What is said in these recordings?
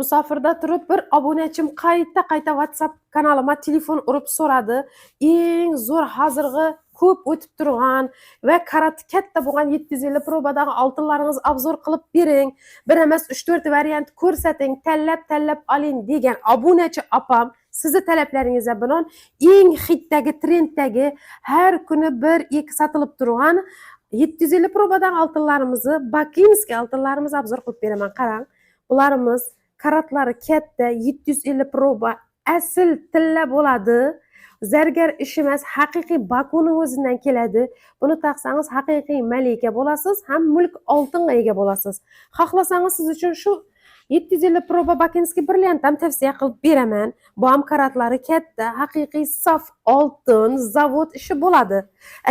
Musofirda turib bir obunachim qayta qayta WhatsApp kanalimga telefon urib so'radi. Eng zo'r, hozirgi ko'p o'tib turgan va karati katta bo'lgan 750 probadagi oltinlaringizni обзор qilib bering. Bir emas, 3-4 variant ko'rsating, tanlab tanlab oling degan obunachi opam, sizni talablaringizga binoan eng hitdagi, trenddagi, har kuni bir ikki sotilib turgan 750 probadan oltinlarimizni, бакинский oltinlarimizni обзор qilib beraman. Qarang, bularimiz karatlari katta, 750 proba, asl tilla bo'ladi. Zargar ish emas, haqiqiy Bakuning o'zidan keladi. Buni taqsangiz, haqiqiy malika bo'lasiz, ham mulk oltinga ega bo'lasiz. Xohlasangiz, siz uchun shu 750 proba бакинский brilliant ham tavsiya qilib beraman. Bu ham karatlari katta, haqiqiy sof oltin, zavod ishi bo'ladi.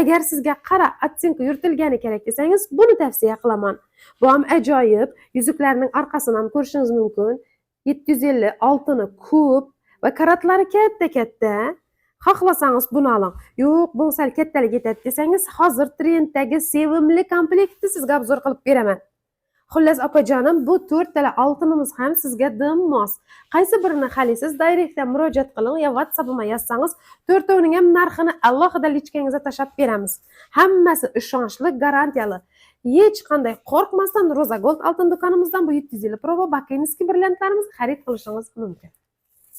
Agar sizga qara оттенка yuritilgani kerak desangiz, buni tavsiya qilaman. Bu ham ajoyib. Yuzuklarning orqasini ham ko'rishingiz mumkin. 750, oltini ko'p va karatlari katta katta. Xohlasangiz, buni oling. Yo'q, bu sal kattalik yetadi desangiz, hozir trenddagi sevimli komplektni sizga обзор qilib beraman. Xullas, opajonim, bu to'rttala oltinimiz ham sizga dim mos. Qaysi birini xohlaysiz, direktdan murojaat qiling yo WhatsApp'ima yozsangiz, to'rtovining ham narxini alohida личка ngizga tashlab beramiz. Hammasi ishonchli, garantiyali. Hech qanday qo'rqmasdan Roza Gold oltin do'konimizdan bu 750 proba бакинский brilliantlarimizni xarid qilishingiz mumkin.